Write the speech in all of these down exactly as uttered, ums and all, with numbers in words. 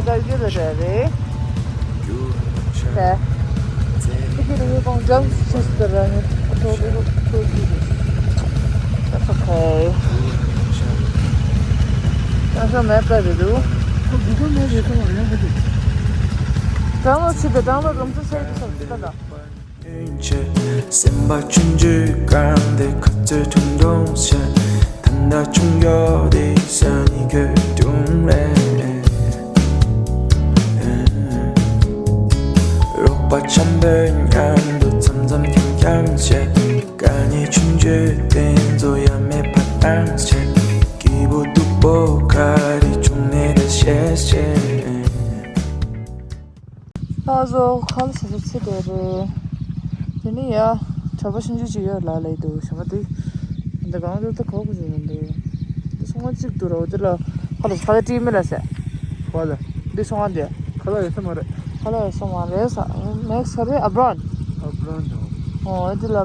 ད་རྒྱུ་ལ་རེད་རེད། ད་ཁྱེད་ཀྱི་རིག་གནས་གོང་འཇམ་ཞིག་ཏུ་ར་ནི་ཐོག་ཏུ་ཐོག་ཏུ། That's okay. ད་ས་མེད་པ་རེད་འདུག་ཁོ་གི་ཁོ་མེད་རེད་ཁོ་མ་ཡོང་གི་འདུག download བྱེད་དེ་download རུམ་དུ་ཤེར་དུ་ཤར་ད་ད། སེམས་པ་ཆུང་ཆུང་གང་དེ་ཁ་རྩོད་ཐུང་ཐུང་བྱས། ད་ལྟ་ཆུང་མགྱོགས་དེ་ས་ནི་གོས་ཐུང་རེད། རོགས་པ་འཆམ་པོའི་མཉམ་དུ་འཆམ་འཆམ་འཆམ་འཆམ་བྱས། དཀའ་ངལ་ཆུང་ཆུང་དེ་ཚོ་ཡང་མེད་པ་བཏང་བྱས། སྐྱིད་པོ་སྡུག་པོ་ག་རེ་བྱུང་ནས་ད་བཤད་བཤད། ཨ་ཟོ་ཁ་ལ་ཟ་ཟ་ཚེ་དེ་རེད། དེ་ནི་ཡ་གྲྭ་པ་ཤིང་ཆུ་ཅིག་ཡོད་ལ་ལས་འདུག་ཞག་པ་དེ། འདི་གང་འདུག་ད་གོ་གི་ཡོད་མི་འདུག་འདི་སོང་བ་གཅིག་འདུག་ར་འོ་དེ་ལ་ཁ་ལ་ཁ་ལ་ཏི་མི་ལ་ཟེ། ཁ་ལ། འདི་སོང་བ་འདི། ཁ་ལ་ཡོད་ས་མ་རེད། ཁ་ལ་ཡོད་ས་མ་རེད་ས། next ཁ་རེད་ཨ་བྲོན། ཨ་བྲོན་དང་། ཨོ་འདི་ལ་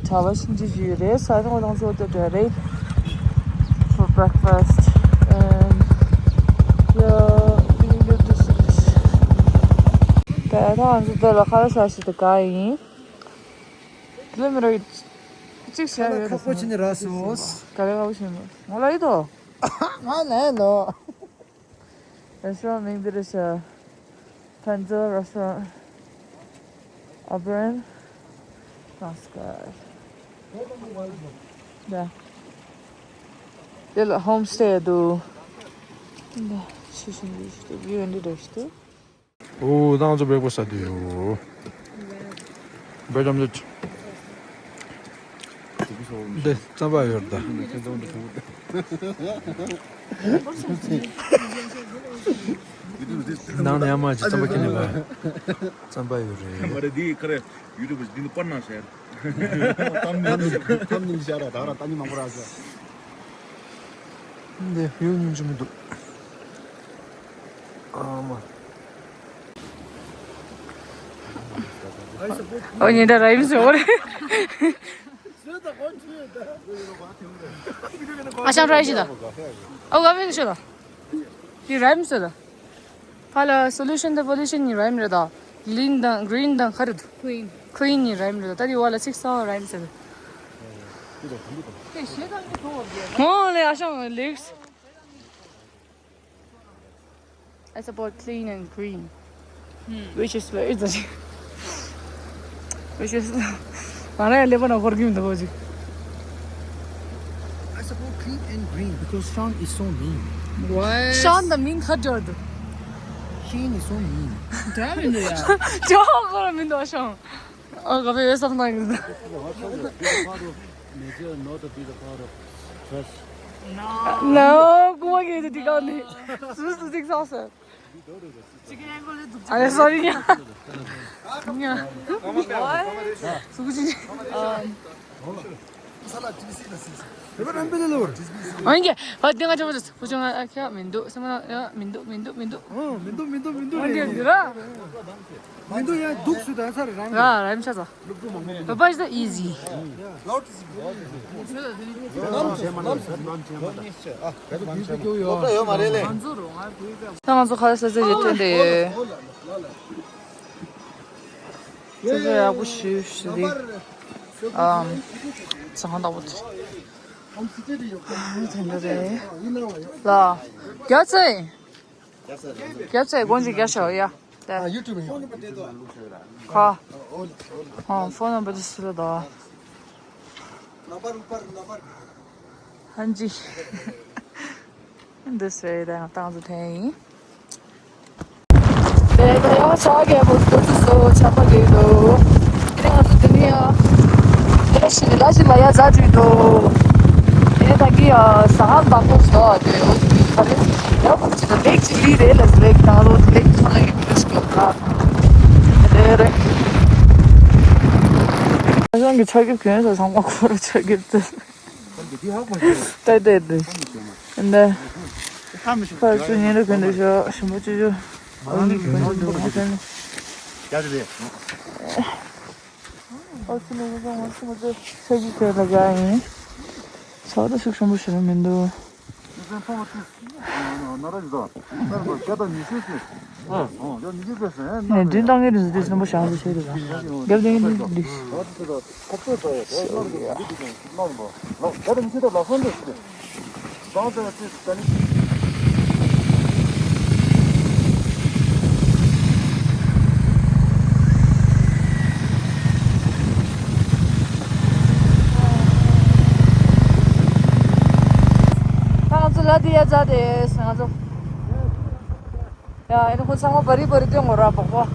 གྲྭ་པ་ཤིང་ཆུ་ཅིག་ཡོད་རེད་ས་ཁོང་རང་ཚོ་དེ་འདྲ་རེད། For breakfast and yeah, we can get this. ད་ང་ཚོ་འདི་ལ་ཁ་ལ་ཟ་ཞིག་ཏུ་ག་ཡིན། ལོ་མི་རོ་གཅིག་བྱས་ཡོད་རེད། ཁག་པོ་བྱས་ནས་ར་སོང་། ག་རེ་ཁག་པོ་བྱས་ནས་ང་ལ་ཡིད་དོ། ང་ལ་ཡིན་ནོ། རེ་སི་ཊོ་རན་མིང་འདི་རེད་ཤག Panza Restaurant Auburn Mascot. ད་དེ་ལ་ཧོམ་སྟེ་འདུག་ད་ཤི་ཤི་འདི་ཤི་དེ་བིའུ་འདི་འདྲ་ཞིག་འདུག་ཨོ་ད་ང་ཚོ་བེག་པ་ཟ་དུས་ཡོད། བེག་ཀྱམ་ལེ། འདི་རྩམ་པ་ཡོད་ད། ནང་ནས་ཡང་མ་ཅིག་རྩམ་པ་ཁྱེར་ནས་བ། རྩམ་པ་ཡོད་རེད། མ་རེད་འདི་ག་རེ་ཡུ་ཊུབ་འདི་ནི་པར་ནང་ཤར། ཐམ་ནེལ་ཤར་ར་ད་ར་ད་ནི་མང་པོ་ར་ཤར། འདི་ཡུ་ཉིན་ཅི་མི་འདུག་ཨ་མ། ཨོ་ཉིན་ད་ར་ཡིན་ཟེར་བ་རེད། ཨ་ཞང་ར་ཡིན་ཟེར་ད། ཨོ་ག་བས་ཟེར་ད། དེ་ར་ཡིན་ཟེར་ད། ཕ་ལ་སོ་ལུ་ཤན་དང་པོ་ལུ་ཤན་གཉིས་ར་ཡིན་རེད་ད། ལིན་དང་གྷི་རིན་དང་ག་རེ་འདུག་ཁུ་ཡིན། ཁུ་ཡིན་གཉིས་ར་ཡིན་རེད་ད། ད་དེ་བ་ལ་ཚིག་གསར་བ་ར་ཡིན་ཟེར་ད། ཨོ་ལེ་ཨ་ཞང་ལེགས། I support clean and green. Which is very which is ང་རང་ཡང་ཀླད་པ་ནང་འཁོར་གྱི་མི་འདུག་གོ་ཅིག I support clean and green because Sean is so mean. What? ཤང་དང་མིང་ཁ་འདྲ་འདུག Shane is so mean. འདྲ་མི་འདུག་ཡ། ཅོག་ཁོ་རང་མི་འདུག་ཤང་། ཨ་ག་བའི་བསམ་སྟངས་ཡིན་ད། Major not to be the part of trash. No. No, ཀུ་མ་གི་དེ་དེ་གང་ནི། སུ་སུ་ཅིག་སོང་ཟེར། ཨ་ལེ་སོ་རི་ཉ། ཉ། སུ་ཀུ་ཅི། ཨང་ཀྱེ་ཧ་ཏི་ང་ཅོ་བོ་ཁུ་ཅོ་ང་ཨ་ཁྱ་མི་འདུག་སེ་མ་ཡ་མི་འདུག་མི་འདུག་མི་འདུག་ཨང་མི་འདུག་མི་འདུག་མི་འདུག་ཨང་ཀྱེ་འདི་ར། མི་འདུག་ཡ་འདུག་སུ་ད་ས་རེ་རང་ར་ར་མི་ཆ་ས། Papa is the easy. ད་ང་ཚོ་ཁ་ས་ས་ཡེ་ཐོན་ཏེ་ཡོད། ས་ས་ཡག་པོ་ཞུ་ཞུ་དེ། ཨམ། ས་ཁང་བདག་པོ་དེ། དེ་འདྲ་རེད། ལ། རྒྱ་ཚེ། རྒྱ་ཚེ་དགོངས་ཀྱི་རྒྱ་ཞོ་ཡ། ད། ཡུ་ཊུབ་ཡོད། ཁ། ཧོ་ཕོན་ནམ་བར་དུ་སུ་ལ་ད། ཧན་ཇི། འདི་སུ་རེད་ད་ང་ཏང་ཚོ་ཐེན་ཡིན། དེ་ད་ཡང་ཤ་རྒྱལ་པོ་སྐུ་ཚེ་སོ་ཆ་པ་གི་འདུག་དེ་ང་ཚོ་དེ་ནི་ཡ། དེ་ཞི་ལ་ཞི་ལ་ཡ་ཟ་བྲིས་འདུག་དེ་ད་གི་ཡ་ས་ཧ་བདག་པོ་སོ་དེ་འོ་དེ་ག་རེ་ཡ་ཁུ་ཅི་ད་ལེགས་ཅིག་ལི་རེད་ལ་ལེགས་ད་རོ་དེ་ལེགས་ཚོ་ལ་ཡི་ཁུ་ཅི་གི་ད་དེ་རེད། ཨ་ཞང་གི་ཆ་གི་གོན་ས་ཚང་མ་ཁོ་ར་ཆ་གི་ད། ཏེ་ཏེ་ཏེ། འདི། ཁ་སུ་ཉེ་རུ་གོན་འདུག་ཤོག་ཞིམ་པོ་ཅི་ཅོ། ཨོ་ནི་གོན་འདུག་མ་གོན་ནི། ཨོ་ཙི་ནི་ངོ་ངོ་ངོ་ཚོ་ས་གི་གོན་ལ་དགའ་ཡིན། ས་ད་ཤུགས་ཞིམ་པོ་ཞིག་མི་འདུག་ནང་ར་ཡོད་དོ། ནང་ར་བརྒྱ་དང་ཉི་ཤུ་ཞིག་ཨ། ཨོ། བརྒྱ་ཉི་ཤུ་ཟེར་ཟེར། ནས་མདུན་བཏང་གི་རེད་ཟེར་དུས་སེམས་པ་བཞག་ཟེར་ཤེས་རེད་ལ། རྒྱབ་ལྡན་གི་འདི་འདི། ཁོ་ཚོས་ད་ཁོ་ཚོས་ད་ཡོད་དོ། ནང་ར་འདི་འདི་དང་ནང་ར་ལོ་བརྒྱ་དང་ཉི་ཤུ་དང་ལ་སོང་འདི་ཞིག་རེད། ད་ལྟ་ཅི་ད་ནི། ང་ཚོ་ལ་དེ་ཡ་ཛ་དེ་ང་ཚོ། ཡ་ཨེ་ནི་ཁོ་ཚང་མ་བ་རི་བ་རི་སྟོན་དགོས་ར་བག་བག་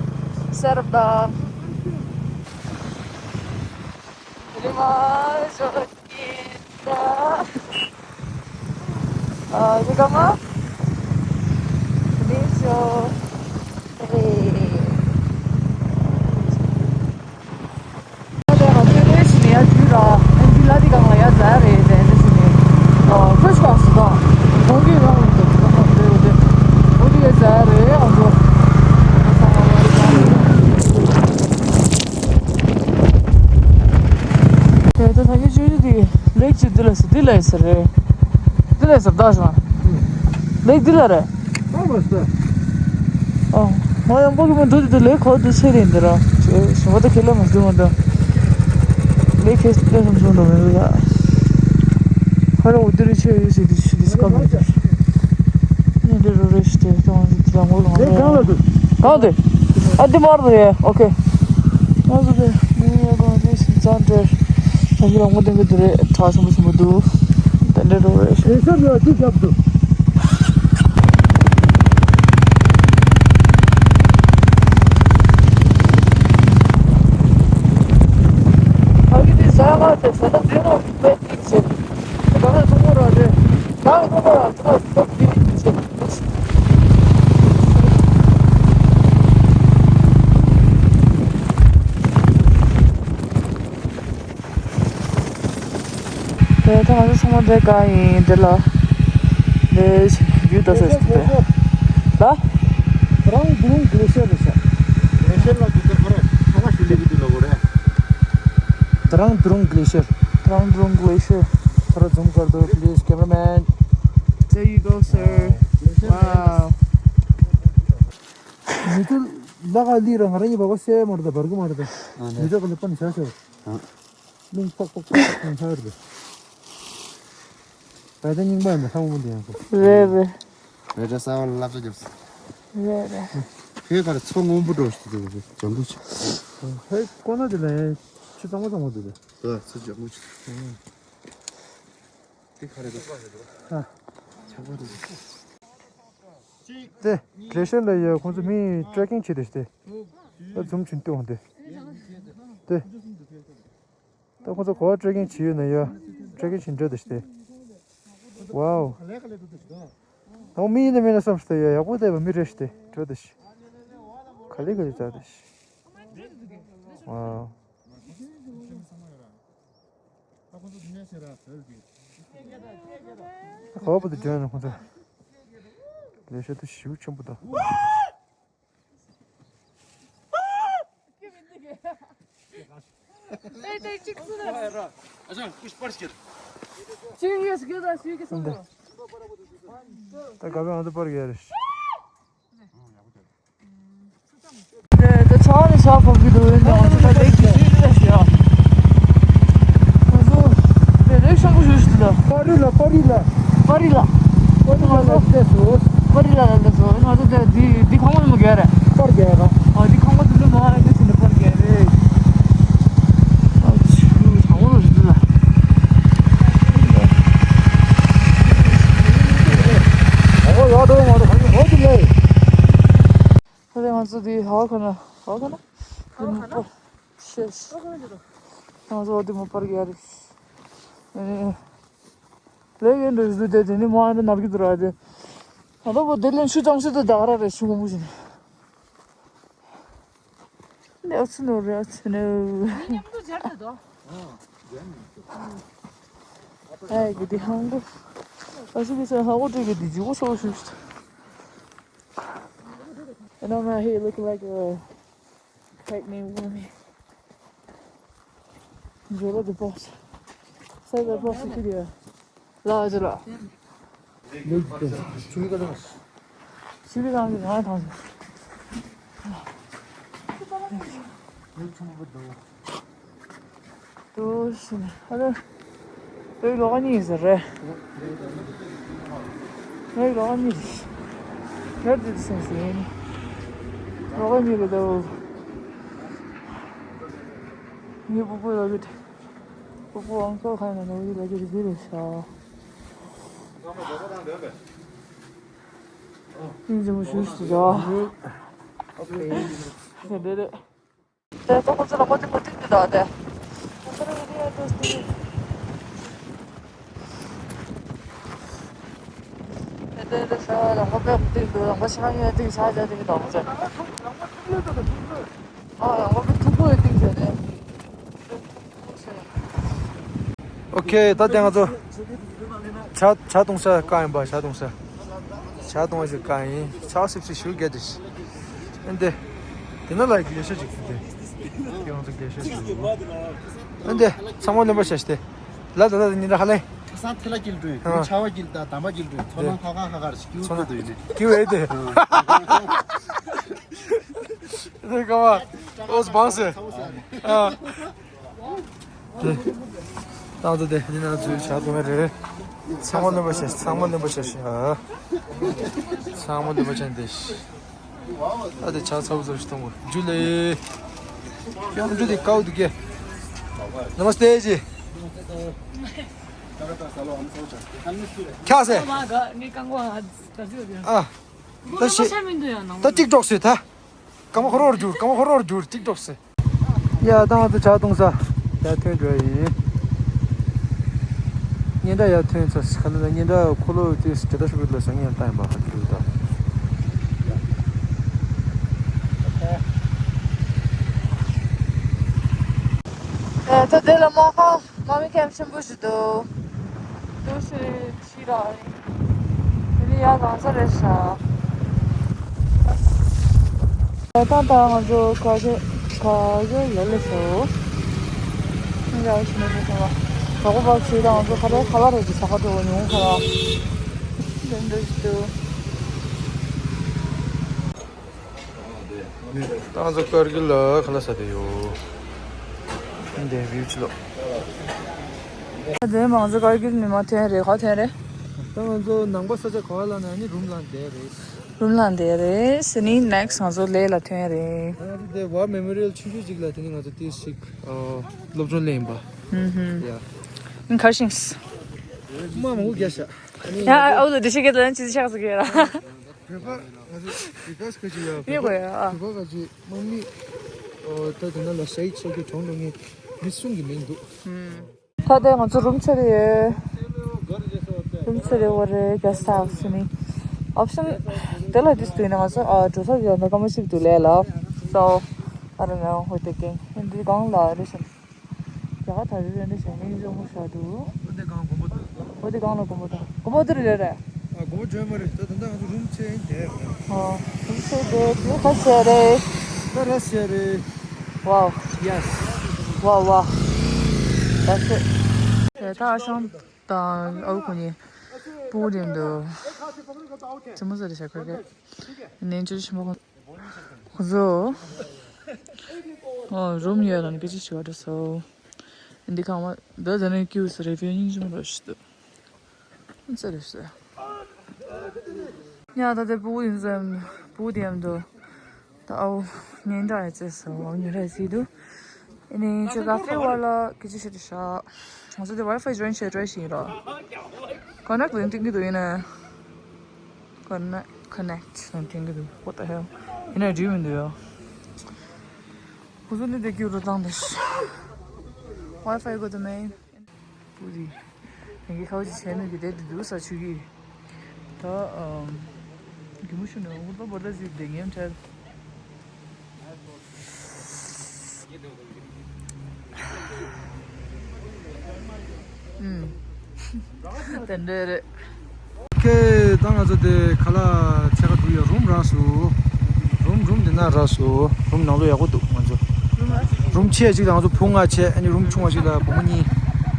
སེ་རབ་ད། རི་མ་ཞོ་ལ་ཀི་ད། ཨ་ཡི་ག་མ། ནི་ཞོ། ཨེ། ད་ང་ཚོའི་རེས་ནས་ཡར་འཇུས་ར། ཨེ་འདི་ལ་འདི་གང་ལ་ཡར་འཛེག་རེད་དེ་འདི་ཞུ་ནས། ཨ་ཕེ་ཤི་བྷག་སི་དང་། གོང་གི་རང་ལ་འདུག་ཁ་ཁ་འདྲེ་འོ་དེ། འོ་དེ་ཡར་འཛེག་རེད་ང་ཚོ། དེ་ད་ཐང་གི་ཆུ་ཆུ་དེ་ལེགས་ཀྱི་འདི་ལ་སི་འདི་ལ་ཡི་ས་རེད། འདི་ལ་ཡི་ས་བདག་སོང་། ལེགས་འདི་ལ་རེད། ཨ་མ་ས། ཨོ། ང་ཡང་པོ་གི་མི་འདུག་དེ་ལས་ཁོ་དུ་ཚེ་རིང་འདི་ར། ཞོ་བ་ད་ཁེ་ལ་མ་འདུག་མ་འདུག་ལས་ཁེ་ལས་སམ་སོང་འདུག་མི་འདུག་ད། ཁ་ར་འོ་དེ་རི་ཆེ་ཡོད་ཟེར་དུ་ཞུ་དུས་སྐབས་མི་འདུག་ཉིན་འདི་རུ་རེ་ཞུ་དེ་གཏོང་ཟེར་དུས་ལ་ངོ་ལ་ངོ་ལ་གང་དུ། གང་དུ། ཨ་འདི་མར་དུ་རེད། ཨོ་ཁེ། ང་ཚོ་དེ་མི་ཡོད་གང་ནས་སུ་ཙང་འདྲེར། ད་ཁྱེད་རང་ངོ་དེ་གི་དུ་རེད་གྲགས་ཆེན་པོ་ཆེན་པོ་འདུག་ད་འདྲེ་རུ་རེ་ཞུ། དེ་ཚོ་ཡོད་དུས་རྒྱབ་ཏུ། ཨ་ཀི་དེ་ཟ་མ་དེ་ཟ་ད་དེ་རོ་པེ་ཏི་ཆེ། ད་ནི་ཚོགས་མོ་ར་རེད། ད་ཚོགས་མོ་ར་ཚོགས་ཚོགས་ཏི་ཆེ། དེ་ད་ང་ཚོ་ཚང་མ་འདྲེ་ག་ཡིན་འདི་ལ། འདི་རྒྱུ་ད་ས་ཞིག་དེ། ད། Drang Drung Glacier རེད་ཤག Glacier ལ་འདི་ཚོ་ཁོ་རེ་ཁ་བ་ཞུ་ལེ་གི་འདི་ལ་གོ་རེ། Drang Drung Glacier. Drang Drung Glacier. थोड़ा zoom कर दो please cameraman. There you go, sir. Wow. མི་ཚོ་ལ་ག་ལི་ར་ང་ར་ཡི་བ་གོ་སེ་མར་ད་བར་གི་མར་ད། མི་ཚོ་ག་ལི་པན་ཤ་ཤ། ལུང་ཕག་ཕག་ཕག་ཕག་ཕག་ཕག་རེད། ད་ལྟ་རྙིང་པ་ཡིན་ན་ལྷ་མོ་འདི་ཡང་གོ། རེད་རེད། རེད་ད་ས་བ་ལ་བླ་བྱ་རྒྱབ་སོང་། རེད་རེད། ཕའི་ཁར་མཚོ་སྔོན་པོ་འགྲོ་ཞིག་འདུག་ཟེར་ལྗང་གུ་ཆེ། ཧེ་ཀོ་ན་དེ་ལ་ཆུ་གཙང་མ་གཙང་མ་འདུག་ད། ད་མཚོ་ལྗང་གུ་ཆེ། དེ་ཁ་རེད་ད། ཨ། ཆག་པ་འདུག་ཟེར། དེ་རེ་ཤན་ལ་ཡ་ཁོང་ཚོ་མི་ཊྲེ་ཀིང་བྱེད་དེ་ཤི་དེ། ད་ཛུམ་ཆུན་ཏེ་འོང་དེ། དེ། ད་ཁོང་ཚོ་གོ་བ་ཊྲེ་ཀིང་བྱེད་ཡོད་ན་ཡ། ཊྲེ་ཀིང་བྱེད་འགྲོ་དེ་ཤི་དེ། ཝའོ། ད་མི་ཡིན་ན་མིན་ན་བསམ་ཤི་དེ་ཡ་ཡག་པོ་བསྡད་པ་མི་རེ་ཤི་དེ་འགྲོ་དེ་ཤི། ག་ལེ་ག་ལེ་ཙ་དེ་ཤི། ཝའོ། ཁོ་བོ་དེ་འཇོན་ནས་ཁོ་ཚོ་ལས་བྱེད་དུ་ཞིའུ་ཆེན་པོ་དང་། ད་ག་བའི་ཨང་དུ་པར་གྱི་རེད། དེ་དེ་ཚང་ནས་ས་ཕོག་གི་འདུག་ཡིན་ནའང་ད་ལེགས་ཀྱི་ཞུས་ལ་ཞུ་ཡ། ང་ཚོ་དེ་ལེགས་ཤོང་གི་ཞུ་ཞུ་ལ། པ་རི་ལ་པ་རི་ལ། པ་རི་ལ། པ་རི་ལ་ལ་ལ་སོ། པ་རི་ལ་ལ་ལ་སོ། ང་ཚོ་དེ་འདི་འདི་ཁང་པ་ནི་མ་རྒྱག་རེད། པར་རྒྱག་ར། ཨ་འདི་ཁང་པ་དེ་ནི་མ་རེད་དེ་ནི་པར་རྒྱག་རེད། ཨ་ཆུ་ཚང་མ་ལ་ཞུ་ལ། ཨོ་ཡ་དོ་ང་ཚོ་ཁང་པ་ནོར་གྱི་ལས། ད་ལྟ་ང་ཚོ་འདི་ཧ་གོ་ན་ཧ་གོ་ན། ཧ་གོ་ན། ཤེས། ང་ཚོ་འདི་མ་པར་གྱི་ཡ་རེད། ཨེ། ལས་ཡིན་འདྲ་ཞིག་འདུག་དེ་དེ་ནི་མ་འདི་ནར་གི་འདུག་ར་དེ། ང་ཚོ་བོ་དེ་ལན་ཆུ་ཙམ་ཞིག་ཏུ་བདག་ར་རེད་ཆུ་མང་པོ་ཞིག་ནས། ལས་ཨ་ཚུ་ནོར་རེད་ཨ་ཚུ་ནོར། མཉམ་དུ་སྦྱར་ཏེ་དོ། ཨ་གི་དེ་ཧང་གོ། ཨ་ཚུ་གི་ས་ཧ་གོ་དྲི་གི་དེ་ཇི་གོ་སོ་ཞུ་ཞུ། And I'm out here looking like a pregnant woman. Enjoy the boss. Say the boss to you. ལ་ཇི་ལ། ཆུ་བི་ག་ལ་ཆུ་བི་ག་ལ་ང་ཐང་། དུ་ཕྱིན་ཨ་རེ། དེ་ལོག་གཉིས་ཟེར་རེད། ངའི་ལོག་གཉིས་རེད། ཡར་དེ་སེམས་སེ་ཡིན། ལོག་གཉིས་རེད་དོ། ངའི་སྤུ་གུ་ལོག་གི་སྤུ་གུ་ཨང་ཀལ་ཁ་ན་ལོག་གི་ལོག་གི་རེད་རེད་ཤག་ཡིན་ཟེར་མོ་ཞུ་ཞུ་ཡ། ཡ་དེ་རེད། དེ་ཚོ་ཁོ་ཚོ་ལ་ཁོ་ཚོ་ཁོ་ཚོ་འདི་དག་དེ། ཁོ་ཚོ་ལ་ཡོད་དེ་ཡོད་དེ་སྟེ། དེ་དེ་དེ་ས་ལམ་ཁ་དཔེ་ཁོ་ཚོ་འདུག་ལམ་ཁ་ཕྱི་ནང་ཡོད་དེ་ས་ཆ་དེ་གི་དག་ཁོ་ཚོ། ཨ་ལམ་ཁ་དཔེ་མཐུག་པོ་ཡོད་དེ་ས་དེ། ཨོ་ཁེ། ད་དེ་ང་ཚོ་ཇ་ཇ་བཏུང་ས་བཀག་ཡིན་པ། ཇ་བཏུང་ས། ཇ་བཏུང་བ་ཞིག་བཀག་ཡིན། ཇ་སིབ་སིབ་ཞུ་གལ་ཏེ། ཨ་འདི། དེ་ན་ལ་རྒྱལ་ཤ་ཅིག་དེ། དེ་ང་ཚོ་རྒྱལ་ཤ་ཞིག་ཨ་འདི། ཚང་མ་ལེན་པ་བྱ་ཤ་དེ། ལ་ད་ད་ཉིན་ར་ཧ་ལེ། ཁ་སང་ཐེ་ལ་སྐྱིལ་ཀྲུང་། ཨ། ཆ་བ་སྐྱིལ་དང་དམ་པ་སྐྱིལ་ཀྲུང་། ཚོ་ནང་ཁ་ཁ་ཁ་ཁར་སྐྱིལ་ཚོ་ནང་ཁ་དུ་ཡིན་ནི། སྐྱིལ་ཨེ་དེ། དེ་ཀ་བ། ཨོ་སྦང་སེ། ཨ། དེ། ཏང་ཏུ་དེ་འདི་ན་ཚུལ་བྱ་དུ་མེད་རེད། ཚང་མ་ལེན་པ་བྱ། ཚང་མ་ལེན་པ་བྱ་ཤ། ཚང་མ་ལེན་པ་བྱ་འདི། ཨ་དེ་ཇ་ཚ་བོ་ཚ་བོ་ཞིག་གཏོང་དགོས། ཇུ་ལེ། ཡང་ཇུ་དེ་ཀའུ་དུ་ཀེ། ནམ་སྟེ་ཇི། ཁྱ་སེ། ཨ། ད་ཤི། ད་ཏིག་ཏོག་སེ་ད། སྐར་མ་ཁོ་རོར་འགྱུར། སྐར་མ་ཁོ་རོར་འགྱུར། ཏིག་ཏོག་སེ། ཡ་ད་ང་ཚོ་ཇ་བཏུང་ས་ཡར་ཐོན་འགྲོ་ཡིན། སྙན་གྲགས་ཡར་ཐོན་ཚར། ཁ་ན་སྙན་གྲགས་འཁོར་ལོ་དེ་ཇི་ལྟར་ཤོར་གི་ལ་སང་ཉིན་བཏང་ཡིན་པ་ཧ་གི་ད། ད་དེ་ལ་མ་ཧ་མ་མི་ཁེམ་ཆེན་པོ་ཞིག་འདུག་འདུག་ཞེས། ཤི་ར། དེ་ནི་ཡ་གང་ས་རེད་ཤག་ད་ད་ད་ང་ཚོ་ག་གེ་ག་གེ་ལ་ལ་ཤོ། ཡ་ཤི་ནི་ཤི་ཤི་བ། ག་གོ་བ་ཆུ་ད་ང་ཚོ་ཁ་ར་ཁ་ལ་རེད་ཀྱི་ས་ཁ་འགྲོ་ཉུང་ཁ་ར། དེ་འདྲ་ཞིག་འདུག་ད་ང་ཚོ་ཀར་གིལ་ལ་ཁ་ལག་ཟ་བསྡད་ཡོད། འདི་བིའུ་ཅི་ལོ། ད་དེ་མང་ཚོ་ཀར་གིལ་ནས་མར་ཐོན་རེད། ག་ཐོན་རེད། ད་ང་ཚོ་ནང་པ་ས་ཆ་ག་བ་ལ་ན་ནི་རུམ་ལ་བསྡད་རེད། རུམ་ལ་བསྡད་རེད། ཟེར་ནི་ནེགསི་ང་ཚོ་ལེ་ལ་ཐོན་རེད། ད་ང་ཚོ་དེ་ཝར་མེ་མོ་རི་ཡལ་ཆུང་ཆུང་ཅིག་ལ་དེ་ནི་ང་ཚོ་ཏིས་ཅིག་སློབ་སྦྱོང་ལེན་པ། ཧུམ་ཧུམ། ཡ། ཁར་ཤིང་སི། མ་མང་པོ་རྒྱག་ཤག་ཡ་ཨའུ་ལ་དེ་ཤེས་གི་ད་ཅི་ཤག་ཟེར་གི་ར། བོད་པ་ང་ཚོ་བི་ཀཱས་ཁ་ཅིག་ཡ། ཡོད་གོ་ཡ། བོད་པ་ཁ་ཅིག་དམག་མི། ཨོ་ད་དེ་ན་ལ་ཤ་ཡིད་ཆགས་རྒྱུ་གྲོངས་འགྲོ་ངེས་མི་གསུམ་གྱི་མིང་འདུག་ད་ལྟ་ང་ཚོ་རུམ་ཚར་ཡོད། རུམ་ཚར་ཡོད་རེད། གེ་སི་ཊི་ཧའུ་སི་ནི་ཨོབ་ཤན་དེ་ལ་དུས་དུས་ནས་ང་ཚོ་ཨ་འགྲོ་ས་ཡོད་ན་སྐར་མ་གཅིག་ཏུ་ལས་ལ། So I don't know what they think. འདི་གང་ལ་རེ་ཞིག་རྒྱ་གར་ད་རེ་རེ་འདྲ་ཞིག་མིང་རྫོང་མོ་ཤ་འདུག་འོ་དེ་གང་དགོན་པ་འདུག་འོ་དེ་གང་ལ་དགོན་པ་དང་དགོན་པ་དེ་རེ་རེ། ཨ་དགོན་པ་འདྲ་མ་རེད། ད་ད་ལྟ་ང་ཚོ་རུམ་ཚེ་ཡིན་དེ། ཨོ་རུམ་ཚེ་དེ་དེ་ཁ་ཤས་རེད། ད་ར་ཤས་རེད། Wow. Yes. Wow wow. That's it. ད་ཨ་ཞང་དང་ཨ་བུ་ཁོ་གཉིས་སྤུ་གུ་དེ་འདུག་ཅི་མོ་ཟེར་རེད་ཤག་ཁ་སྐད་ནས་ཅི་ཞིམ་པོ་ཁོ། ཁོ་ཚོ། ཨོ་རུམ་ཡོད་ལ་ནི་སྐད་ཆ་བྱེད་པ་འགྲོ་སོ། འདི་ཁང་བ་འདི་ཟ་ནས་ཀྱུ་སི་རེ་བེ་ཉིན་ཅུ་མ་རོ་ཞིག་ཏུ། ཙི་རེ་ཞིག་ཉ་ད་དེ་པུ་ཡིན་ཟེར། པུ་དེ་ཡམ་དུ། ད་ཨོ་ཉིན་གྲངས་ཡ་ཙེ་སོ་ཉིན་རེ་ཟིག་དུ། ཨ་ནི་ཁྱོད་ཀ་ཧྥེ་བ་ལ་སྐད་ཆ་བཤད་དུ་ཤག་ང་ཚོ་དེ་ཝའི་ཕའི་ཇོ་ཡིན་བྱས་ཊི་རའི་བྱེད་ཡིན་ར། ཀོ་ནེག་ལིང་ཏིང་གི་འདུག་ཡིན་ན། ཀོ་ནེག་ཀོ་ནེག་ལིང་ཏིང་གི་འདུག What the hell? ཡིན་ན་འགྲིག་མི་འདུག་ཡ། ཁོ་ཚོ་ནི་དེ་ཀྱུ་རུ་བཏང་དེ། ཝའི་ཕའི་གོ་དུ་མེད། པུ་རི། ངས་ཁ་བ་ཅིག་བྱས་ནས་ཀྱི་དེ་དུ་ས་ཆུ་གི། ད་ཨམ། གི་མུ་ཤུ་ནས་འུར་པ་བར་ད་ཟིག་བསྡད་ངེམ་ཁྲལ། ཨུམ། དེ་འདྲ་རེད། ཨོ་ཁེ། ད་ང་ཚོ་དེ་ཁ་ལག་ཚད་ཁ་འགྲོ་ཡ་རུམ་རག་སོང་། རུམ་རུམ་འདི་ན་རག་སོང་། རུམ་ནང་ལོགས་ཡག་པོ་འདུག་ང་ཚོ། རུམ་ཆེ་གཅིག་ལ་ང་ཚོ་བུ་ལྔ་བྱས། ཨ་ནི་རུམ་ཆུང་བ་གཅིག་ལ་བུ་མོ་གཉིས།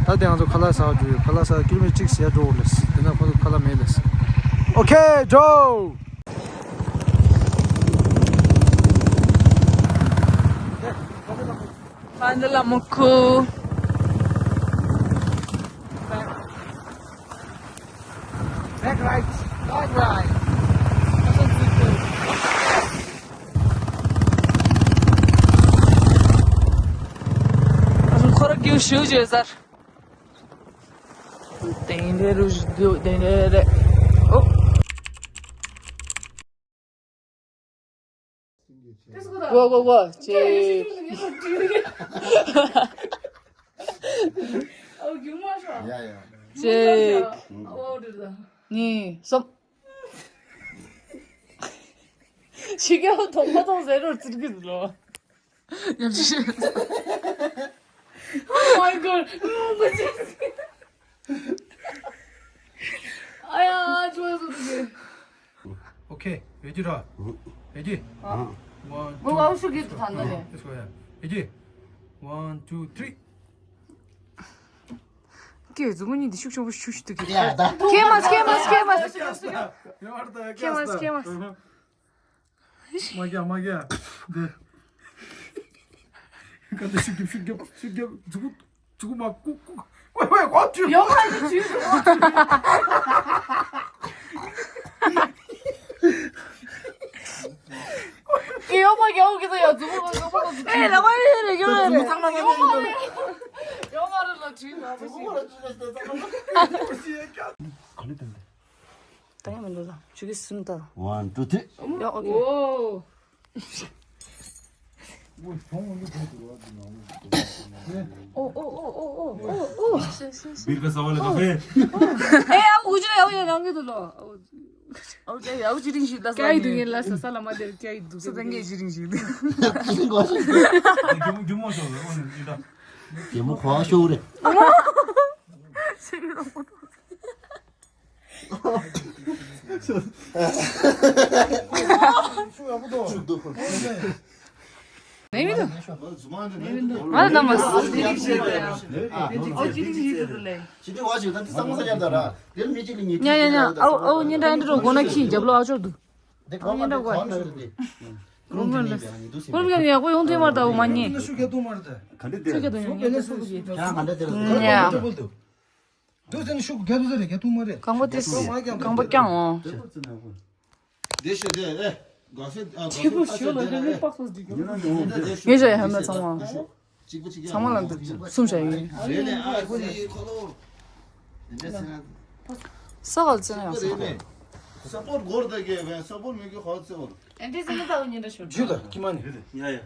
ད་དེ་ང་ཚོ་ཁ་ལག་ཟ་འགྲོ་ཡོད། ཁ་ལག་ཟ་ཀི་ལོ་མི་ཊར་གཅིག་ཟེར་འགྲོ་དགོས་ལས། དེ་ན་ཁོ་ཚོ་ཁ་ལག་མེད་ལས། Okay, go! ཕ་ནི་ལ་མུ་ཁུ། Back right, long right. ཁོ་ར་རྒྱུ་ཞུ་བྱོས་ཟེར། དེང་རེ་རུ་ཞུ་དེང་རེ་རེ། ཨོ། གོ་གོ་གོ། ཅེག་ཅེག་གཉིས། གསུམ། ཕྱི་རྒྱལ་ཐོག་མ་ཐོག་ཟེར་རོ་ཙིར་གི་ལོ། ཉམས་ཞིབ། Oh my god. ཨ་ཡ། ཅོ་ཟོ་དུ་གི། Okay, ready ར། Ready? ཨ། One, two, ང་ཨུ་ཤུ་གི་དུ་ཐང་ནོ་རེད། Let's go, yeah. Ready? One, two, three. ཀྱེ་མཛུབ་མོ་གཉིས་འདི་ཤུགས་ཆེན་པོ་ཤུགས་ཤུགས་འདུག་གི། ཡ་ད། ཁྱེད་མ་ཁྱེད་མ་ཁྱེད་མ། ཁྱེད་མ་ཁྱེད་མ། མ་རྒྱག་མ་རྒྱག་འདི། ཁ་ཏ་ཤུགས་རྒྱབ་ཤུགས་རྒྱབ་ཤུགས་རྒྱབ། མཛུ་གུ་མཛུ་གུ་མ་བཀུག་བཀུག་ཝེ་ཝེ། ཨོ་ཅུ། ཡོང་མ་ཡོང་ཅུ། ཨེ་ཡོང་མ་ཡོང་གི་ད་ཡ། མཛུ་གུ་ཡོང་མ་ཡོང་། ཨེ་ལ་མ་ཡོང་རེད། ཡོང་མ་རེད། ཡོང་མ་རེད། ཡོང་མ་རེད་ལ་ཅུ། ཡོང་མ་རེད། ག་ལེ་དང་། ད་ཡང་མི་འདུག་ལ། ཆུ་གི་སུན་ད། One, two, three. ཡ། ཨོ་ཁེ། ཨོ། ཨོ་ཨོ། བིར་ཀ་ས་ཝ་ལ་ཀ་ཕེ། ཨེ་ཡ། ཨུ་ཅི་ཡ། ཨུ་ཡ་རང་གི་འདུག་ལོ། ཨུ་ཅི་ཡ། ཨུ་ཅི་རིང་ཞིག་ད་ཀྱ་ཡི་འདུག་ངེ་ལ་ས་ས་ལ་མ་དེར་ཀྱ་ཡི་འདུག་ས་ད་ངེ་ཅི་རིང་ཞིག་འདུག་རྒྱུ་མོ་རྒྱུ་མོ་ཤོག་ཨོ་ནི་ད། རྒྱུ་མོ་གོ་ཤོག་རེད། ང་ལ་ནམ་མ། ཉ་ཉ་ཉ། ཨའོ་ཨའོ་ཉན་འདྲ་འདྲ་རོ་སྒོ་ན་ཁྱི་རྒྱབ་ལོགས་ཨ་ཅོར་འདུག་ཨའོ་ཉན་འདྲ་གོ། ཁོ་རང་ག་ཡང་ཡག་པོ་ཡོང་ཐུབ་མ་རེད། ད་འོ་མ་ཉན། ཁྱི་རྒྱབ་ཏུ་ཡོང་ཉན་འདྲ་ཐུག་གི། ཉ། དུས་ཚོད་ནི་ཤུགས་རྒྱབ་ཟེར་རེད། རྒྱབ་ཐུབ་མ་རེད། རྐང་པ་དེ་རྐང་པ་རྐྱང་འོང་། དེ་ཤོད་དེ་ཨེ། དགའ་སེ་ཨ། དགའ་སེ་ཨ་སེ་དེ་ཨེ། ངས་བྱ་ཡ་ཧམ་ན་ཚང་མ། གཅིག་པ་གཅིག་ཚང་མ་ལ་འདུག་གསུམ་བྱ་ཡིན། རེད་ལས་ཨ་སི་ཁོ་ལོ། ས་ག་ལ་བཙལ་ན་ཡག་ས་རེད། ས་པོར་སྒོར་ད་གེ་བས་ས་པོར་མི་གི་ཧོ་ཚེ་བོར། ཨན་ཏི་ཟེར་ན་ད་འོ་ཉན་འདྲ་ཤོར། ཇུ་ད་ཀི་མ་ནི། ཡ་ཡ།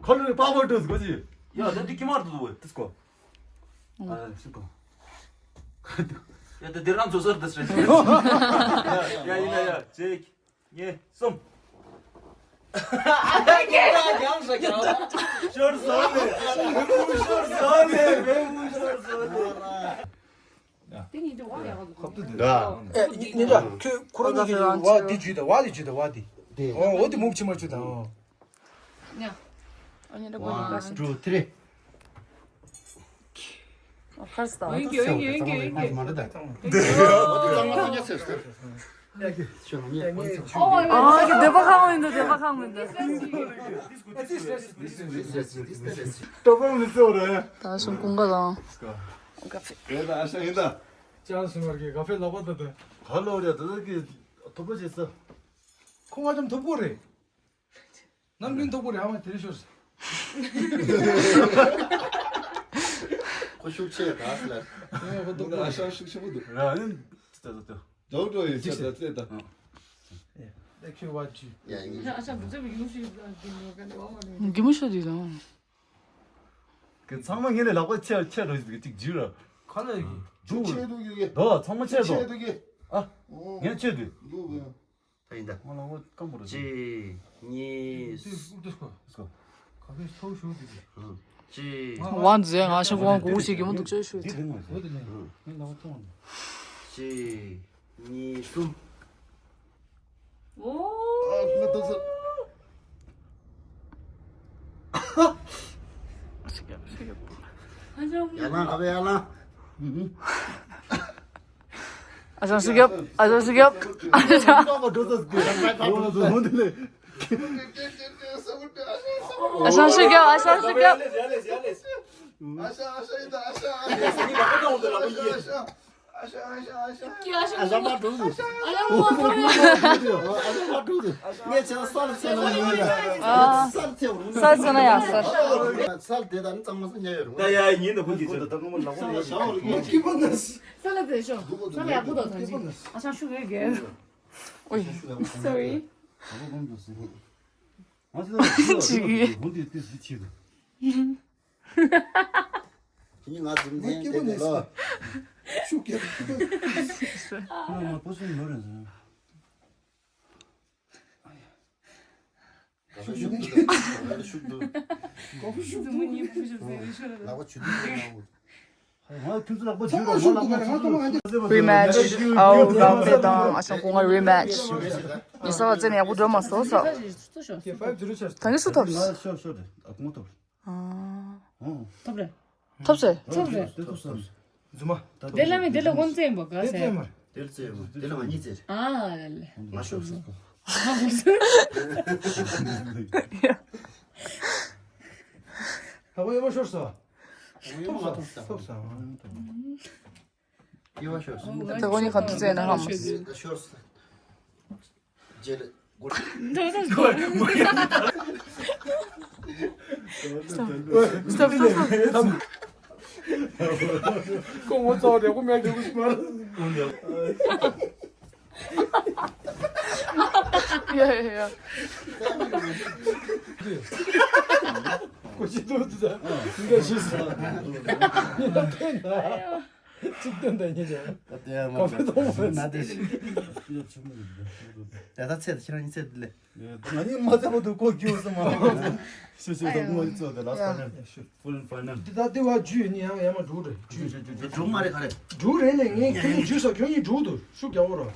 ཁོ་ལོ་པ་པོ་ཏུ་སྒོ་ཅི། ཡ་ད་འདི་ཀི་མར་དུ་དུ་བོ་ཏི་སྐོ། ཨ་སི་ཀོ། ཡ་ད་འདི་རང་ཚོ་སར་དུ་སྲེ། ཡ་ཡིན་ན་ཡ་གཅིག་གཉིས། གསུམ། ཨ་ད་ཀྱེ་ད་རྒྱང་ས་རྒྱང་། ཤོར་སོང་ལེ། བེ་མུ་ཤོར་སོང་ལེ། བེ་མུ་ཤོར་སོང་ལེ། དེ་ཉིད་དུ་བ་ཡག་གོ། ད། ཨེ་ཉི་ཉི་ད་ཁྱོད་ཁོ་རང་གཉིས་ཀྱི་བ་འདི་ཇུས་ད་བ་འདི་ཇུས་ད་བ་འདི། དེ། ཨོ་འོ་དེ་མུག་ཆི་མ་ཇུས་ད་ཨོ། ཉ། ཨ་ཉི་ད་གོ་ཉི་ད་ཤི། One, two, three. ཨ་ཁར་སྟ། ཡོད་ཀྱི་ཡོད་ཀྱི་ཡོད་ཀྱི་ཡོད་ཀྱི། མ་རེད་ད། འདི་ཡོད་ཀྱི། ཨོ་ཨོ་འདོད་པ་ཁ་མི་འདུག་འདོད་པ་ཁ་མི་འདུག་ཏོ་པ་མི་ཚོ་རེད། ད་སོང་ཀུན་དགའ་དང་། ཀ་ཕེ། རེད་ད་ཨ་ཤ་ཡིན་ད། ཅང་སུ་མར་གི་ཀ་ཕེ་ལག་པ་ད་ད། ག་ལོ་རེད་ད་ད་གི་ཐོབ་པ་བྱེད་ས། ཁོ་ང་ཙམ་ཐོབ་གོ་རེད། ནམ་རྒྱུན་ཐོབ་གོ་རེད་ཨ་མ་དེ་རེད་ཤོར། ཁོ་ཤུགས་ཆེ་ད་ཨ་ལ། ཁོ་ཐོབ་གོ་ཨ་ཤ་ཤུགས་ཆེན་པོ་འདུག་ར་ཨ་ནི་ད་ད་ད། ད་ད་ད་ད། ད་ཁྱོད་བ་ཅི། ཡ་ཡིན། ཨ་ཤ་བུ་ཚ་བུ་གི་མུ་ཤི་གི་མུ་ཤི་དེ་དང་། གི་ཚང་མ་ངེད་ལས་ལག་པ་ཆེ་ཆེ་རོ་ཅིག་ཅིག་ཇུ་ར། ག་ལ་ཡི་ཇུ། ཆེ་དུ་ཡོད་ཡོད། ད་ཚང་མ་ཆེ་དུ། ཆེ་དུ་ཡོད། ཨ། ངས་ཆེ་དུ། ད་ཡིན་ད། ང་ལ་ངོ་སྐམ་པོ་རེད། གཅིག་གཉིས། དེ་དེ་ཁོ། དེ་ཁོ། ག་ཕེ་ཐོ་ཤོ་དེ་དེ། གཅིག་ཝང་ཛེ་ང་ཤ་ཝང་གོ་ཞིག་གི་མོ་འདུག་ཅོ་ཤོ་དེ། འོ་དེ་ལས་ངས་ལག་པ་ཐོང་། གཅིག་གཉིས། གསུམ། ཨ་ང་ཏོག་ཙམ། ཡ་ལང་ག་བེ་ཡ་ལང་། ཨ་ཞང་ཤུགས་རྒྱོབ། ཨ་ཞང་ཤུགས་རྒྱོབ། ཨ་ཞང་ཤུགས་རྒྱོབ། ཨ་ཞང་ཤུགས་རྒྱོབ། ཨ་ཞང་ཤུགས་རྒྱོབ། ས་ཚེ་ན་ཡང་ས། ས་ལ་དེ་དང་གཙང་མ་ས་ཉལ་ཡོད་རུང་། ད་ཡ་ཡིན་ད་ཁོ་གི་ཚོད། ས་ལ་དེ་ཤོག་ས་ལ་ཡག་པོ་དང་ཐང་ཆེན། ཨ་ཞང་ཤུགས་ཡོད་རྒན། ཨོའི། Sorry། ཅིག་ཡིན། ང་འཛུམ་ཐེན་དེ་ལོ། ཤུགས་རྒྱབ། Rematch. ཨའོ་གང་དེ་དང་ཨ་ཞང་ཁོང་ང་rematch། ཡིན་ས་བ་ཙེ་ནས་ཡག་པོ་འགྲོ་མ་སོང་ས། ད་གིན་སུ་ཐོབ། ཐོབ་རེད། ཐོབ་ཟེར། ཐོབ་རེད། རྫུན་མ། དེ་ལ་མི་དེ་ལ་ཀོན་ཙེ་ཡིན་པ་ག་ཟེར། དེ་ལ་ཙེ་ཡིན་པ། དེ་ལ་ང་གཉིས་ཙེ་རེད། ཨ་ལ་ལ། ང་ཤོག་ཤོག་ཧ་གོ་ཡོད་མ་ཤོར་ས། ཡོད་མ་ཐོབ་ས། ཐོབ་ས། ཡོད་མ་ཤོར་ས། ད་ཁོ་གཉིས་ཁ་ཐུག་ཙེ་ན་ཧ་མ་སོང་། ཤོར་ས། རྗེས་ལ་སྒོ། Stop, stop, stop. ཁོ་ངོ་ཚ་བ་དེ་ཁོ་མེད་དུ་མ། ཡ་ཡ་ཡ། ཁོ་ཅི་ཐུག་ཐུག་ད། འདི་འདྲ་ཞིག་ཟེར། ཉི་མ་ཐོན་ད། གཅིག་སྟོན་དང་ཉིན་ཞག་ད་ལྟ་ཡང་མ་ཁ་ཕེ་ཐོང་མ་ན་དེ་ཞིག་ད་ད་ཚེ་ད་ཁྱེད་རང་གཉིས་ཚེ་དེ་ལས། ང་གཉིས་མ་ཚེ་བ་དུ་ཀོ་ཀྱུ་སུ་མ། ཤུ་ཤུ་ད་ངོ་ཡི་ཚོ་དེ་ལ་ཕ་ནན། ཕུལ་ཕ་ནན། འདི་ད་ལྟ་བ་ཇུས་ནི་ཡང་ཡང་མ་འགྲུག་རེད་ཇུས། འགྲུག་མ་རེད་ག་རེད། འགྲུག་རེད་ལས་ངས་ཁྱོད་གཉིས་ཇུས་སོ་ཁྱོད་གཉིས་འགྲུག་ཏུ་ཤུགས་རྒྱག་འོ་རོ།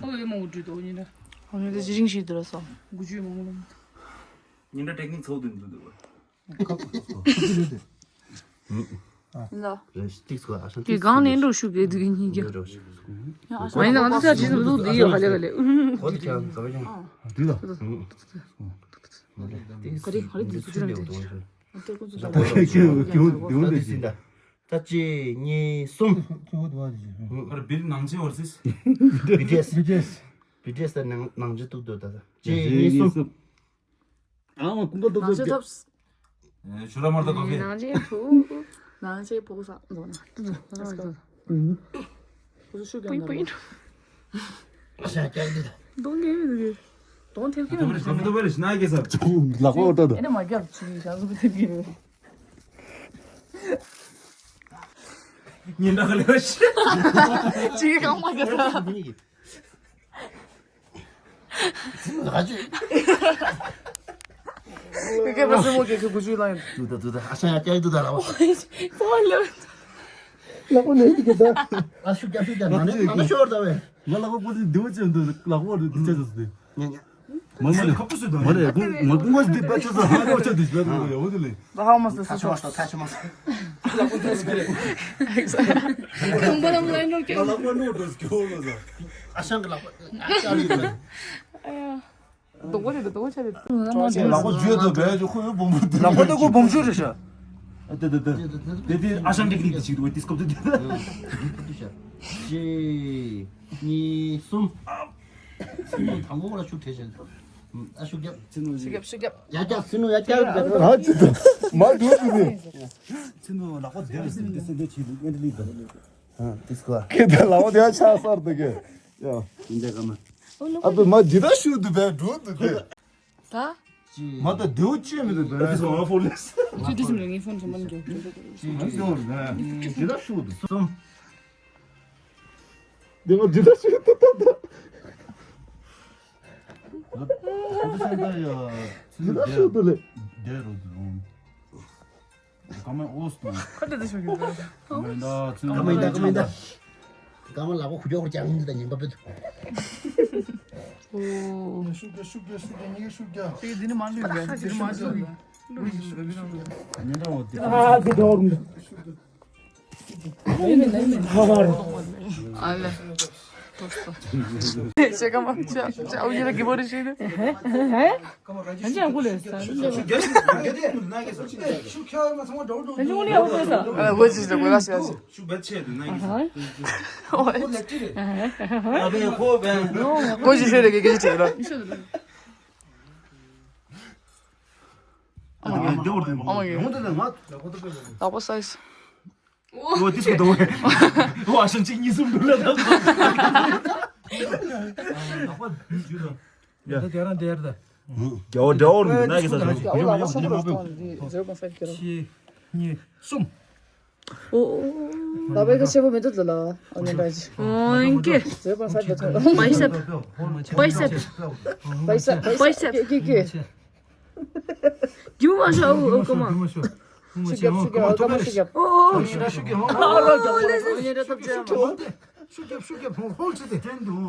ཨོ་ཡོད་མ་འགྲུག་ཏུ་ཨོ་ཉིན་ད། ཨོ་ཉིན་ད་ཇི་རིང་ཞིག་ཏུ་ར་སོ། འགུ་ཇུས་མ་འགུ་ལ། ཉིན་ད་ཊེག་ནིག་ཚོགས་དུ་འདུག་འདུག་ལ། ལ། རེད་ཏིག་སྐོར་ཨ་ཤང་དེ་གང་ནས་འགྲོ་ཤུགས་རྒྱག་དུས་གཉིས་ཀྱི། འགྲོ་ཤུགས། ཡང་ཨ་ཤང་། ང་ཡིན་ན་ང་ཚོ་ཆ་ཇི་ཙམ་འདུག་འདི་ཡོད་ག་ལེ་ག་ལེ། གོ་དེ་ཁྱེད་རང་ག་བ་ཡོང་། འདི་ལ། ག་རེ་ག་རེ་འདི་ཚོ་ཅི་རང་དེ། ད་ཁྱེད་ཁྱེད་འདི་འདི་འདི་འདི། ད་གཅིག་གཉིས་གསུམ། ཁྱེད་འདི་འདི། ཨ་ར་བིར་ནང་ཆེན་བར་སིས། བི་ཊི་ཨེས། བི་ཊི་ཨེས། བི་ཊི་ཨེས་ད་ནང་ནང་ཆེན་ཏུག་ཏུ་ད་ད། གཅིག་གཉིས་གསུམ། ཨ་མ་ཀུན་དགའ་རྡོ་རྗེ། ནང་ཆེན་ཐོབ། ཨེ་ཤུ་ར་མར་ད་ཀོ་ཕི། ནང་ཆེན་ཕུ། ནང་ཆེན་ཕུ་ས་འདོ་ན། ལེཊ་སི་གོ། ཕུ་ཤུ་ག་པུ་ཡིན། ཨ་ཤ་ཀྱག་འདི་ད། གདོང་གི་མི་འདུག་གདོང་ཐེབས་ཀྱི་མི་འདུག་ད་མི་འདུག་པ་རེ་ཤི་ན་གེ་ས། ལག་པ་འོར་ད་ད། ཨེ་ན་མ་རྒྱབ་ཆུ་ཡི་ཤ་ཟུག་ཐེབས་ཀྱི་རེད། ཉིན་ད་ག་ལེ་ཤི། ཅི་གང་མ་ག་ས། ཁྱེད་ཀྱི་སེམས་མོ་ཁྱེད་ཀྱི་དགུ་བཅུ་ལ་ཡིན། ཏུ་ད་ཏུ་ད་ཨ་ཤ་ཡ་ཀྱ་ཡི་ཏུ་ད་ལ་བ། ལག་པ་ནས་ཡི་གེ་ད། ཨ་ཤུ་ཀྱ་ཤུ་ཀྱ་ན་ནས་ན་ནས་ཤོར་ད་བས། ང་ལག་པ་པོ་དེ་འདི་བ་ཅན་དུ་ལག་པ་དེ་ཅན་དུ་སྟེ། ཉ་ཉ། མ་མ་རེད། ཁ་པོ་སུ་དང་མ་རེད། ཁོ་ང་ཁོ་ང་འདི་པ་ཅན་དུ་ཧ་ལོ་ཅན་དུ་ཤོར་ཡོད་དེ་ལས། ད་ཧ་མ་སོ་སོ་ཐ་ཆུ་མ་སོ་ཐ་ཆུ་མ་སོ། ལག་པ་དེ་སྐྱོ། ཁང་པ་ལ་མ་ལ་ནོ་ཀྱ། ལག་པ་ནོ་དོ་སྐྱོ་ལ་ཟ། ཨ་ཤང་གི་ལག་པ་ཨ་ཤང་གི་ལག་པ། རྡོག་པ་རེད་རྡོག་པ་ཆ་རེད། ལག་པ་བརྗོད་དོ་བས་ཁོ་ཡོད་བུམ་བུ་ལག་པ་ལྟ་གོ་བུམ་ཆུ་རེད་ཤག་ཨ་དེ་དེ་དེ་དེ་དེ་ཨ་ཤང་ཀྲིག་ཀྲིག་དེ་ཞིག་འདུག་དེ་སྐབས་དེ་དེ། གཅིག་གཉིས་གསུམ། ཚིག་ནོ་དང་པོ་ལ་ཤུགས་ཐེ་ཤག་ཨ་ཤུགས་རྒྱབ། ཚིག་ནོ་ཤུགས་རྒྱབ་ཤུགས་རྒྱབ། ཡ་རྒྱབ་ཚིག་ནོ་ཡ་རྒྱབ། ཨ་ཅི་ད་མ་འགྲོ་ཟིན་ནི། ཚིག་ནོ་ལག་པ་དེ་རེད་ཟིན་དེ་སེ་འདི་ཆི་འདུག་ཨེ་འདི་ལི་ད། ཨ་དེ་སྐོར་ཁེ་ད་ལག་པ་དེ་ཆ་སར་དུ་གེ། ཡ། ཨ་པེ་མ་ཇི་ད་ཤུགས་དུ་བས་འགྲོ་དུ་གེ། ད། མ་ད་དེའུ་ཅི་མི་འདུག་ད། ཨ་དེ་སོང་ཨ་ཕོ་ལེས། ཅི་དེ་སིམ་ལ་ངའི་ཕོན་ཚོ་མ་འགྱོ། ཅི་ཅི་ཅི་ཅི་ད་ཤུགས་དུ་སོང་། དེ་མ་ཇི་ད་ཤུགས་དུ་ད་ད། ཇི་ད་ཤུགས་དུ་ལེ། དེ་རུ་དུ་རུང་། ཀ་མེ་ཨོས་ཏུ། ཁ་དེ་དེ་ཤུགས་ཀྱི་འདུག་ཀ་མེ་ད་ཚུན་ཀ་མེ་ད་ཀ་མེ་ད། ཀ་མ་ལ་གོ་ཁུ་ཇོ་ཁུ་ཅང་ད་ཉིན་པ་པེ་ཏུ། ཨོ། ཤུགས་རྒྱག་ཤུགས་རྒྱག་ཤུགས་རྒྱག་གཉིས་ཀ་ཤུགས་རྒྱག་དེ་དེ་ནི་མ་ལུས་རེད་དེ་ནི་མ་ལུས་རེད། ཉིན་གྲངས་འོ་དེ། ཨ་ལེ། ཨ་ལེ། ཤེས་ཀ་མ་ཆ་ཆ་ཨུ་ཡེ་ལ་གི་བོ་རི་ཤེས་ནི། ཨན་ཅི་ཨ་ཁུ་ལེ་ས། ཨན་ཅི་ཨུ་ལེ་ས། ཨ་གོ་ཅི་ཟེར་གོ་ལ་ཤེས་ཤེས། ཨ་ཧ། ཨ་ཧ། གོ་ཅི་ཤེས་རེ་གི་གི་ཅི་ལ། ཨ་མ་གི། ཨ་མ་གི། ལག་པ་སའི་སི། ཨོ་ཏིས་གོ་དོ། ཨོ་ཨ་ཤང་ཅིག་གཉིས་གསུམ་འདུག་ལ་ད། ད་དེ་རང་དེར་ད། རྒྱ་བོ་འདྲ་བོ་རུ་ན་གི་ས་ས། ཡོ་ལ་ས་རུ་སྟོན་འདི་ཟེར་གོང་ས་ཁྱེར། གཅིག་གཉིས་གསུམ། ཨོ། ལ་བའི་ཁ་ཆེ་བོ་མི་འདུག་ལ། ཨོ་ཉན་ད་ཅི། ཨོ་ཀེ། ཟེར་གོང་ས་ཁྱེར། བའི་སེབ། བའི་སེབ། བའི་སེབ། བའི་སེབ། ཀེ་ཀེ་ཀེ། རྒྱུ་མ་ཤོག་ཨོ་ཨོ་ཀོ་མ། ཤུགས་རྒྱབ་ཤུགས་རྒྱབ་ཨོ་ཀོ་མ་ཤུགས་རྒྱབ། ཨོ་ཨོ། ཤུགས་རྒྱབ་ཤུགས་རྒྱབ་ཧོལ་བྱེད་དེ། ཤུགས་རྒྱབ་ཤུགས་རྒྱབ་ཧོལ་བྱེད་དེ།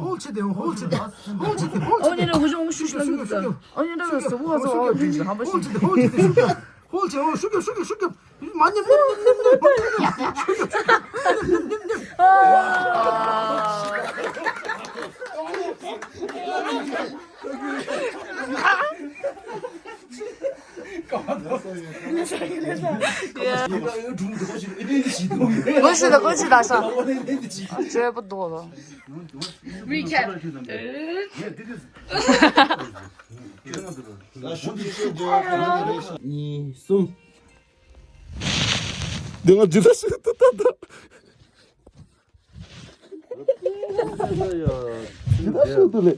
ཧོལ་བྱེད་དེ་ཧོལ་བྱེད་དེ་ཧོལ་བྱེད་དེ། ཨོ་ཉེ་ར་ཧུ་ཤོག་ཧུ་ཤུགས་ཤུགས་ཤུགས། ཨོ་ཉེ་ར་སུ་བ་སུ་ཨོ་ཅིག་ཧམ་པ་ཤུགས་རྒྱབ་ཧོལ་བྱེད་དེ་ཧོལ་བྱེད་དེ་ཤུགས་རྒྱབ་ཧོལ་བྱེད་ཨོ་ཤུགས་རྒྱབ་ཤུགས་རྒྱབ་ཤུགས་རྒྱབ། མ་ཉེ་ཉེ་ཉེ་ཉེ། ཀོན་ཤི་ད་ཀོན་ཤི་ད་ས། ཇེ་པོ་དོ་ལོ། Recap. གཉིས་གསུམ། འདི་ང་ཇི་ལྟར་ཤི་ད་ད་ད། ཇི་ལྟར་ཤི་ད་ལེ།